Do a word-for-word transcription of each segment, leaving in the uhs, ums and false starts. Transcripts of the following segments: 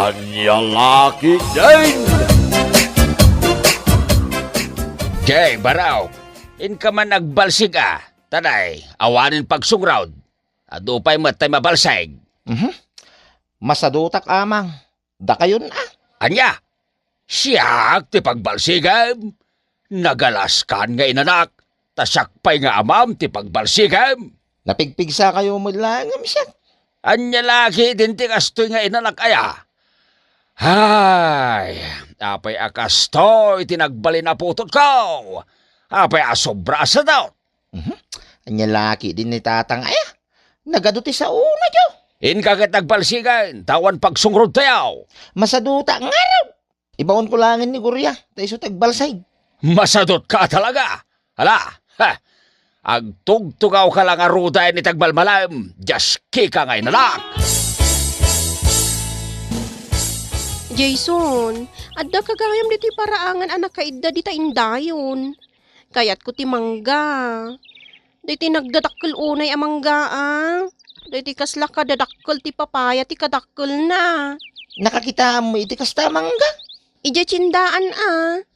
Ania la ketdin? Jay, Baraw, inka man agbalsig a. Taday, awanen pagsungrod. Adu pay met tay mabalsig. Mhm. Masadutak, Amang. Dakayon a. Ania? Siak ti pagbalsigem? Nagalaskan nga inanak, ta siak pay nga amam ti pagbalsigem. Napigpigsakayo met laeng ngem siak. Ania la ketdin ti kastoy nga inanak aya? Hay, apay a kastoy ti nagbalin a putotko? Apay a sobra a sadot? Mhm. Ania la ketdin ni Tatang aya? Nagadu ti saona, jo. Inka ket agbalsigen, ta awan pagsungrod tayo. Masadutak ngarud. Ibaonko laengen ni Gloria, ta isu ti agbalsig. Masadutka talaga. Hala, ha. Agtugtugawka la ngaruden iti agmalmalem, diaskika nga inanak. Jason, addaka gayam ditoy paraangan a nakaidda dita indayon. Kayatko ti mangga. Daytoy nagdadakkel unay a mangga, a. Daytoy kasla kadadakkel ti papaya ti kadakkelna. Nakakitaam iti kasta a mangga? Idiay tiendaan, a.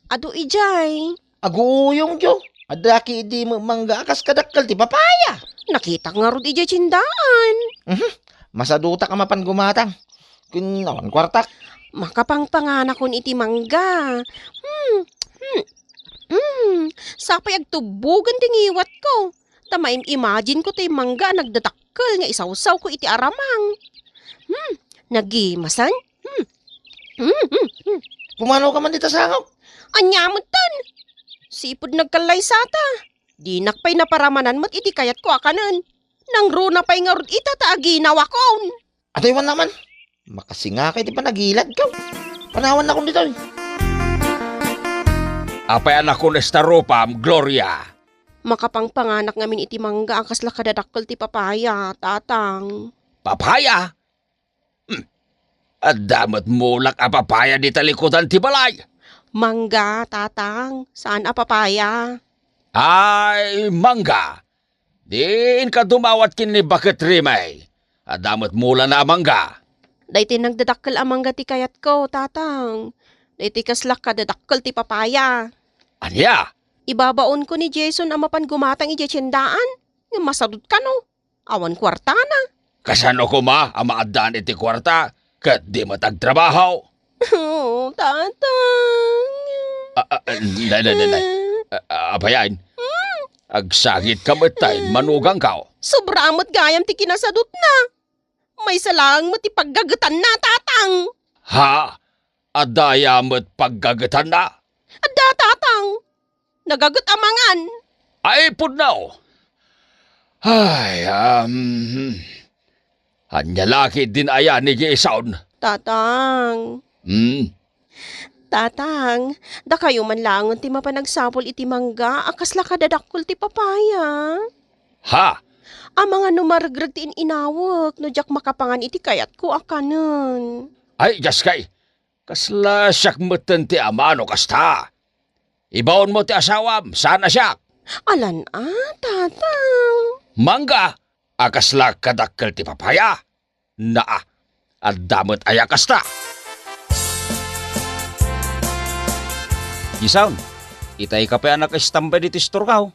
Adu idiay. Aguyong, jo. Adda ketdi met mangga a kas kadakkel ti papaya. Nakitak ngarud idiay tiendaan. Mhm. Masadutak a mapan gumatang. Ken awan kuartak. Makapangpanganakon iti mangga. Hmm, hmm, hmm. Sapay agtubbogen ti ngiwatko. Ta maim-imagineko ti mangga a nagdadakkel nga isawsawko iti aramang. Hmm, nagimasen. Hmm. Hmm, hmm, hmm. Pumanaw ka man dita sangok. Ania metten? Sipud nagkallaysata. Dinak pay naparamanan met iti kayatko a kanen. Nangruna pay ngarud ita ta aginawakon. Adaywan naman. Makasingaka iti panagiladko. Panawannakon ditoy. Apay a nakunes ta rupam, Gloria? Makapangpanganak ngamin iti mangga a kasla kadadakkel ti papaya, Tatang. Papaya? Hmm. Adda met mulak a papaya dita likudan ti balay. Mangga, Tatang. Saan a papaya. Ay, mangga. Diin ka dumawat ken ni Baket Rimay. Adda met mulana a mangga. Daytoy nagdadakkel a mangga ti kayatko, Tatang. Daytoy kasla kadadakkel ti papaya. Ania? Ibabaonko ni Jason a mapan gumatang idiay tiendaan. Ngem masadut kano. Awan kuartana. Kasano koma a maaddaan iti kuarta ket di met agtrabaho? Oh, Tatang. Ah, ah, ah, nay, nay, nay, nay. Ah, ah, apayan? Hmm? Agsangit ka met tay, manugangkaw. Sobra met gayam ti kinasadutna. Maysa laeng met ti paggagetanna, Tatang. Ha? Adda aya met paggagetanna? Adda, Tatang. Nagaget a mangan. Ay, pudno! Ay, um, ania la ketdin aya ni Jason? Tatang. Hmm? Tatang, dakayo man laengen ti mapan agsapul iti mangga a kasla kadadakkel ti papaya. Ha? Amangan no maregreg ti in-inawek no diak makapangan iti kayatko a kanen. Ay, diaskay, kasla siak metten ti ama no kasta. Ibaonmo ti asawam, saan a siak. Alan a, Tatang. Mangga a kasla kadakkel ti papaya. Naa, adda met aya kasta. Jason, itay ka pay a nakaistambay ditoy istorkaw.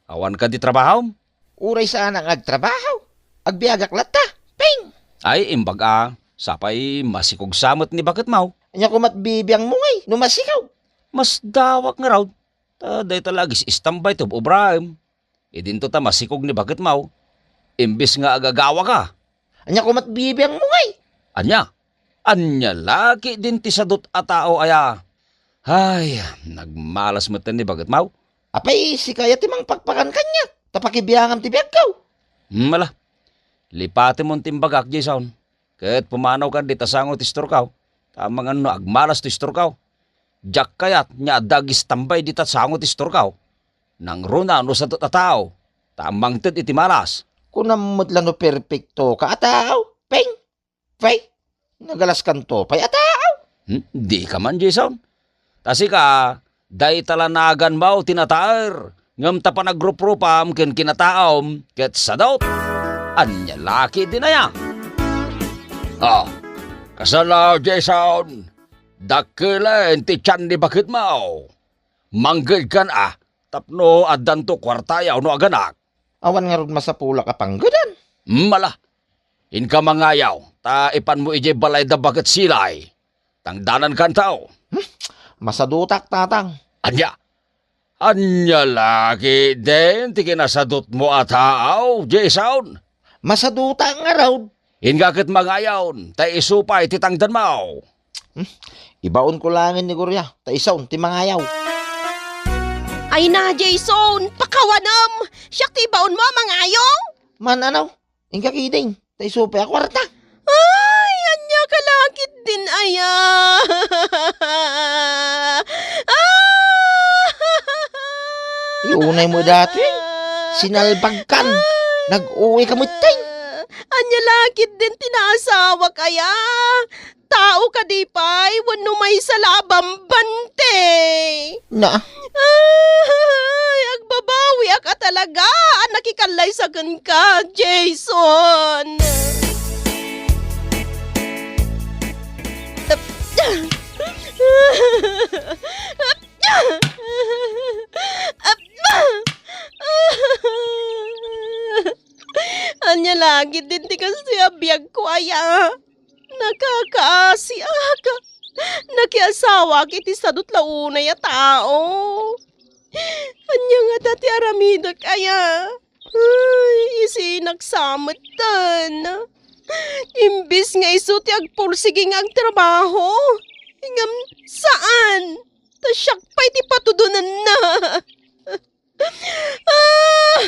Awan kadi trabahom? Uray saanak nga agtrabaho. Agbiagak latta. Ping! Ay, imbag a, sapay masikog sa met ni baketmaw. Ania koma ti bibiangmo ngay no masikog? Masdawak ngarud, ta dayta la agis-istambay ti ob-obraem. Idinto ta masikog ni baketmaw, imbes nga agagawaka. Ania koma ti bibiangmo ngay? Ania? Ania la ketdin ti sadut a tao aya? Ay, nagmalas metten ni baketmaw. Apay, sika aya ti mangpakpakan kaniak, ta pakibiangam ti biagko. Hmm, ala. Lipatemon ti imbagak, Jason. Ket pumanawka dita sango ti istorkaw, ta amangan no agmalas ti istorkaw. Diak kayat nga adda agistambay dita sango ti istorkaw. Nangruna no sadut a tao, ta mangted iti malas. Kunam met la no perpektoka a tao, Peng? Pay, nagalaskanto pay a tao. Hmm, dika man, Jason. Ta sika, dayta la naganmo ti nataer, ngem ta panagruprupam ken kinataom ket sadut. Ania la ketdin aya? Oh, Kasano, Jason? Dakkelen ti tian ni baketmo. Manggedkan a, tapno addanto kuartayo no aganak. Awan ngarud masapulak a panggedan. Mala, inka mangayaw, ta ipanmo idiay balay da Baket Silay. Tangdanankanto. Hmm? Masadutak, Tatang. Ania? Ania la ketdin ti kinasadutmo a tao, Jason? Masadutak ngarud. Inka ket mangayaw, ta isu pay ti tangdanmo. Hmm? Ibaonko laengen ni Gloria, ta isun ti mangayaw. Ay na, Jason, pakawanem! Siak ti ibaonmo a mangayaw? Maan, ania? Inka ketdin, ta isu pay a kuarta. Ay, ania ka la ketdin aya? Ah! Ay, unaymo daytoy. Sinalbagkan. Nag-uwi ka metten. Ania la ketdin ti naasawak aya? Tao kadi pay wenno maysa la a bambante? Na? Ay, agbabawiak a talaga a nakikallaysa kenka, Jason. Ania la ketdin ti kastoy a biagko aya? Nakakaasiak. Nakiasawaak iti sadut la unay a tao. Ania ngata ti aramidek aya? Ay, isinak sa metten. Imbes nga isu ti agpursigi nga agtrabaho, ngem saan. Ta siak pay ti patudonenna. Ah!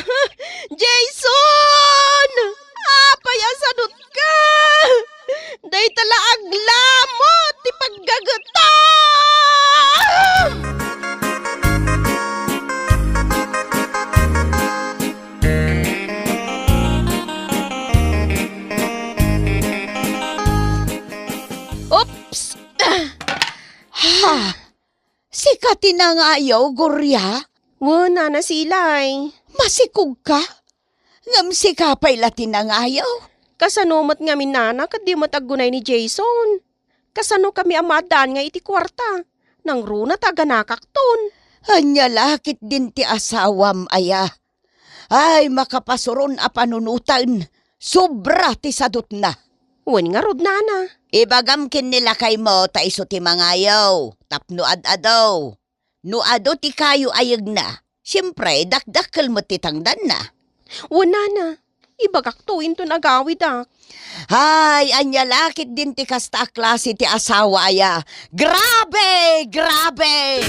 Jason! Apay a sadutka? Dayta la aglamut ti paggagetam! Oops! Ha! Sika ti nangayaw, Gloria? Wen, Nana Silay. Masikogka? Ngem sika pay la ti nangayaw? Kasano met ngamin, Nana, ket di met aggunay ni Jason? Kasano kami a maaddaan nga iti kuarta? Nangruna ta aganakakton. Ania la ketdin ti asawam aya? Ay, makapasuron a panunoten. Sobra ti sadutna. Wen ngarud, Nana. Ibagam ken ni lakaymo ta isu ti mangayaw tapno ad-adu. No adu ti kayo a yegna, siempre, dakdakkel met ti tangdanna. Wen, Nana. Ibagakto inton agawidak. Ay, ania la ketdin ti kasta a klase ti asawa aya? Grabe! Grabe!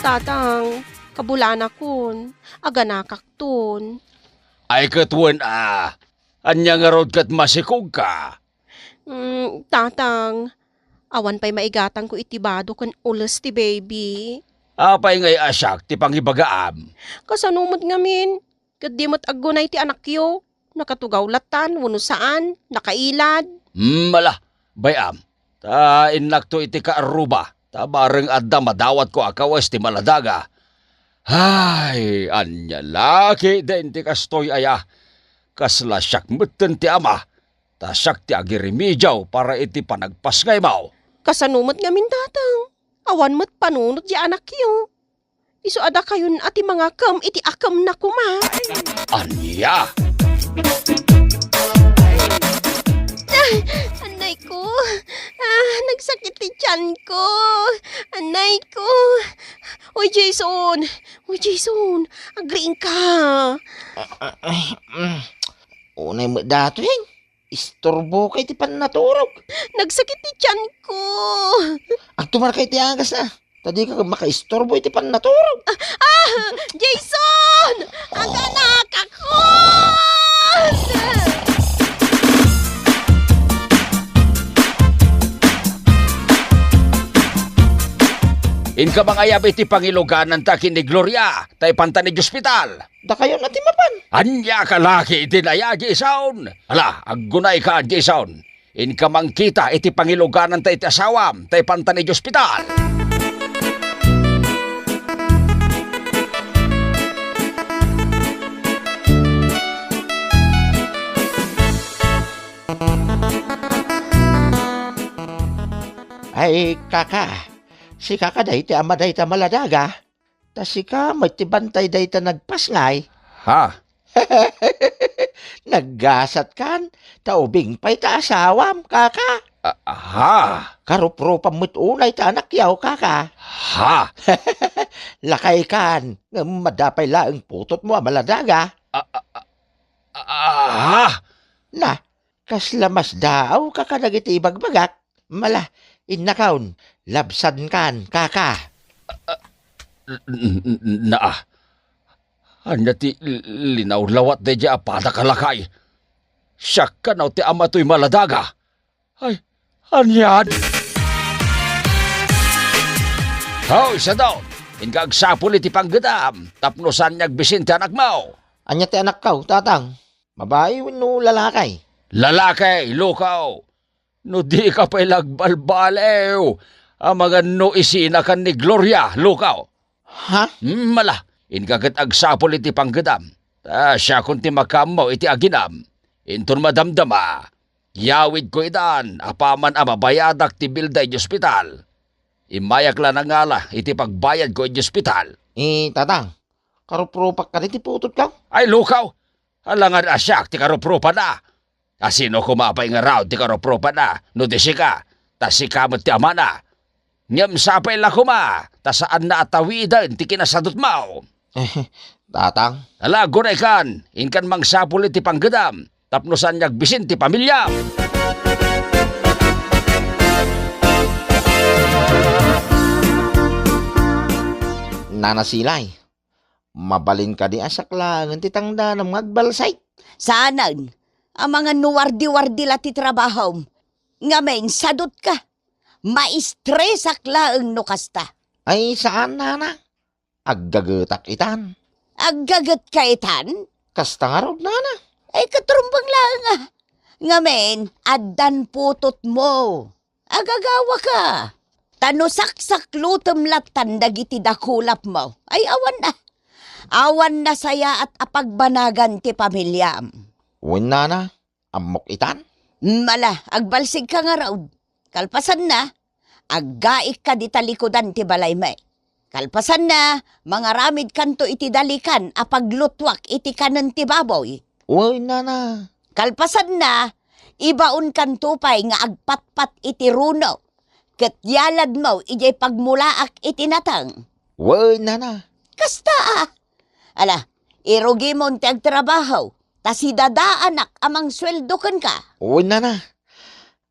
Tatang, kabulanakon, aganakakton. Ay ket wen a, ania ngarud ket masikogka? Mm, Tatang, awan pay maigatangko iti bado ken ules ti baby. Apay ngay a siak ti pangibagaam? Kasano met ngamin? Ket di met aggunay ti anakyo. Nakatugaw latan wenno saan, nakailad. Hmm, ala, bay-am. Ta innakto iti kaarruba, ta bareng adda madawatko a kawes ti maladaga. Ay, ania la ketdin ti kastoy aya? Kasla siak metten ti ama, ta siak ti agirimidiaw para iti panagpasngaymo. Kasano met ngamin, Tatang? Awan met panunot ti anakyo. Isu a dakayon a ti mangakem iti akemna koma. Ania? Ah, anay ko. Ah, nagsakit ti tiyan ko. Anay ko. Uy, Jason. Uy, Jason. Agriingka. Ah, ah, ay, mm. Unay met datoy. Istorboka iti pannaturog. Nagsakit ti tiyan ko. Agtumarka iti agasna. Ta dika makaistorbo iti pannaturog. Ah! Ah! Jason! Aganakakon! Inka mangayab iti pangilugananta ken ni Gloria, ta ipanta idiay ospital. Dakayon a ti mapan. Ania ka la ketdin aya, Jason? Ala, aggunayka, Jason. Inka mangkita iti pangilugananta iti asawam, ta ipanta idiay ospital. Ay, kaka, sika kadi ti ama dayta maladaga? Ta sika met ti bantay dayta nagpasngay. Ha? Naggasatkan, ta ubing pay ta asawam, kaka. Ah, ha? Karuprupam met unay ta anakyaw, kaka. Ha? Lakaykan, ngem adda pay laeng putotmo a maladaga. Ah, ah, ah, ah, ha? Na, kasla masdaawka kadagiti ibagbagak? Mala, innakon, labsankan, kaka. N-, n-, n-, naa. Ania ti l-, linawlawat daydiay a padak a lakay? Siak kano ti ama toy maladaga? Ay, anian? Hoy, Sadot! Inka agsapul iti panggedam tapno saan nga agbisin ti anakmo. Ania ti anakko, tatang? Babai wenno lalaki? Lalaki, lukaw. No dika pay la agbalbaliw, amangan no isinakan ni Gloria, lukaw. Ha? Hmm, mala, inka ket agsapul iti panggedam. Ta siakon ti makaammo iti aginam. Inton madamdama, yawidko itan apaman a mabayadak ti bilda iti ospital. Immayak la nangala iti pagbayadko iti ospital. Eh, tatang, karuprupak kadi ti putotko? Ay, lukaw! Alangan a siak ti karuprupana. A sino koma pay ngarud ti karuprupana no di sika, ta sika met ti amana? Ngem sapay la koma ta saanna a tawiden ti kinasadutmo. Eh, tatang. Ala, agunaykan, inkan mangsapul iti panggedam, tapno saan nga agbisin ti pamiliam. Nana Silay, mabalin kadi a siak laengen ti tangdanam nga agbalsig? Saanen. Amangan no wardi-wardi la ti trabahom. Ngamin, sadutka. Maistresak laeng no kasta. Ay, saan, nana. Aggagetak itan. Aggagetka itan? Kasta ngarud, nana. Ay, ket rumbeng laeng, a. Ngamin, addan putotmo. Agagawaka. Ta no saksaklutem lattan dagiti dakulapmo, ay awan a. Awan nasayaat a pagbanagan ti pamiliam. Wen, nana, ammok itan. Mala, agbalsigka ngarud. Kalpasanna, aggaikka dita likudan ti balaymi. Kalpasanna, mangaramidkanto iti dalikan a paglutuak iti kanen ti baboy. Wen, nana. Kalpasanna, ibaonkanto pay nga agpatpat iti runo, ket yaladmo idiay pagmulaak iti nateng. Wen, nana. Kasta, a. Ala, irugimon ti agtrabaho, ta sidadaanak a mangsueldo kenka. Wen, nana.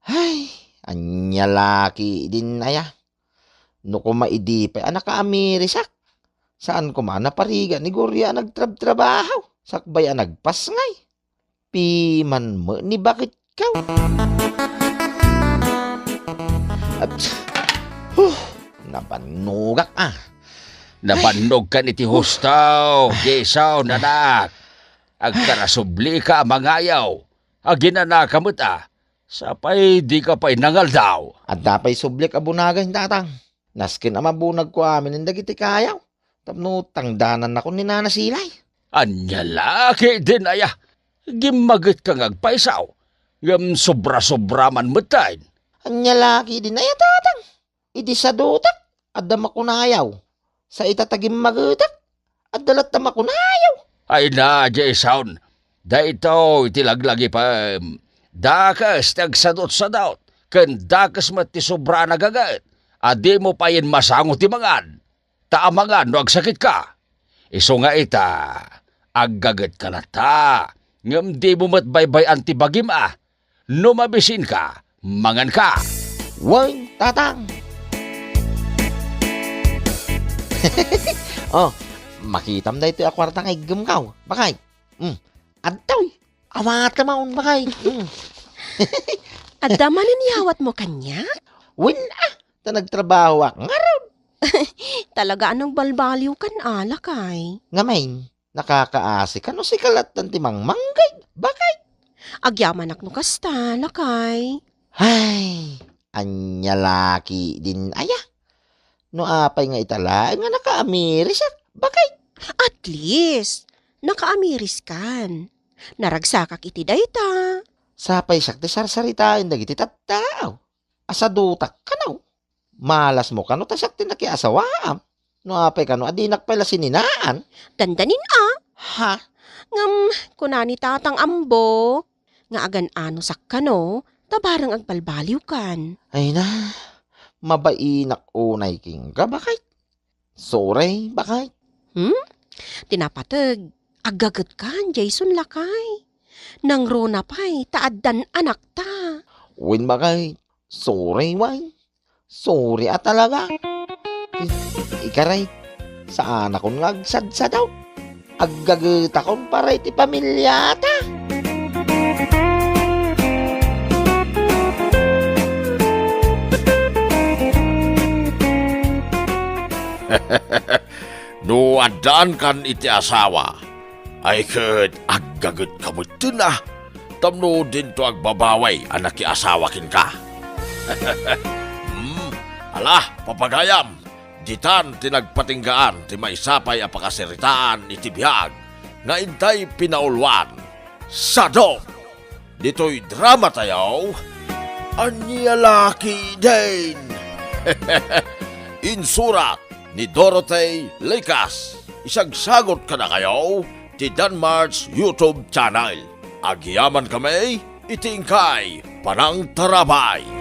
Ay, ania la ketdin aya. No koma idi pay a nakaamirisak, saan koma a naparigat ni Gloria a nagtrabtrabaho sakbay a nagpasngay. Piman met ni baketko. At, huh, nabannogak, a. Nabannogkan iti husto, Jason, anak. Agkarasublika a mangayaw. Aginanaka met, a. Sapay dika pay nangaldaw. Adda pay sublik a bunagen, tatang. Nasken a mabunagko amin dagiti kayaw tapno tangdanannakon ni Nana Silay. Ania la ketdin aya? Gimmagetka nga agpayso, ngem sobra-sobra man metten. Ania la ketdin aya, tatang? Idi sadutak, adda makunayaw. Sa ita ta gimmagetak, adda latta makunayaw. Ay na, Jason, daytoy ti laglagipem. Dakes ti agsadutsadut, ken dakes met ti sobra a nagaget, a dimo payen masango ti mangan, ta amangan no agsakitka. Isu nga ita, aggagetka latta, ngem dimo met baybay-an ti bagim a, no mabisinka, manganka. Wen, tatang. Oh, makitam daytoy a kuarta nga iggemko, bakay. Mm. Adtoy. Awatem a, bakay. Mm. Adda manen iyawatmo kaniak? Wen, a, ta nagtrabahoak ngarud. Talaga a nagbalbaliwkan a, lakay. Ngamin, nakakaasika no sika lattan ti mangmangged, bakay. Agyamanak no kasta, lakay. Ay, ania la ketdin aya? No apay nga ita laeng nga nakaamirisak, bakay. At least, nakaamiriskan. Naragsakak iti dayta. Sapay siak ti sarsaritaen dagiti tattao. Asadutak kano. Malasmo kano ta siak ti nakiasawaam. No apay kano a dinak pay la sininaan? Dandanin a. Ha? Ngem, kuna ni Tatang Ambo, nga agan-anosak kano, ta bareng agbalbaliwkan. Ay na, mabainak unay kenka, baket. Sorry, baket. Hmm? Ti napateg, aggagetkan, Jason lakay. Nangruna pay, ta addan anakta. Wen, baket. Sorry, wen. Sorry a talaga. Ikaray, saanakon nga agsadsadaw. Aggagetakon para iti pamiliata. No addaankan iti asawa, ay ket aggagetka metten a, tapno dinto agbabaway a nakiasawa kenka. Hmm, ala, papagayam, ditan ti nagpatinggaan ti maysa pay a pakasaritaan iti biag nga intay pinauluan. Sadop! Ditoy drama tayo, ania la ketdin? Insurat ni Dorothy Licas. Isagsagot kadakayo ti Danmar's YouTube channel. Agyaman kami iti inkay panangtarabay.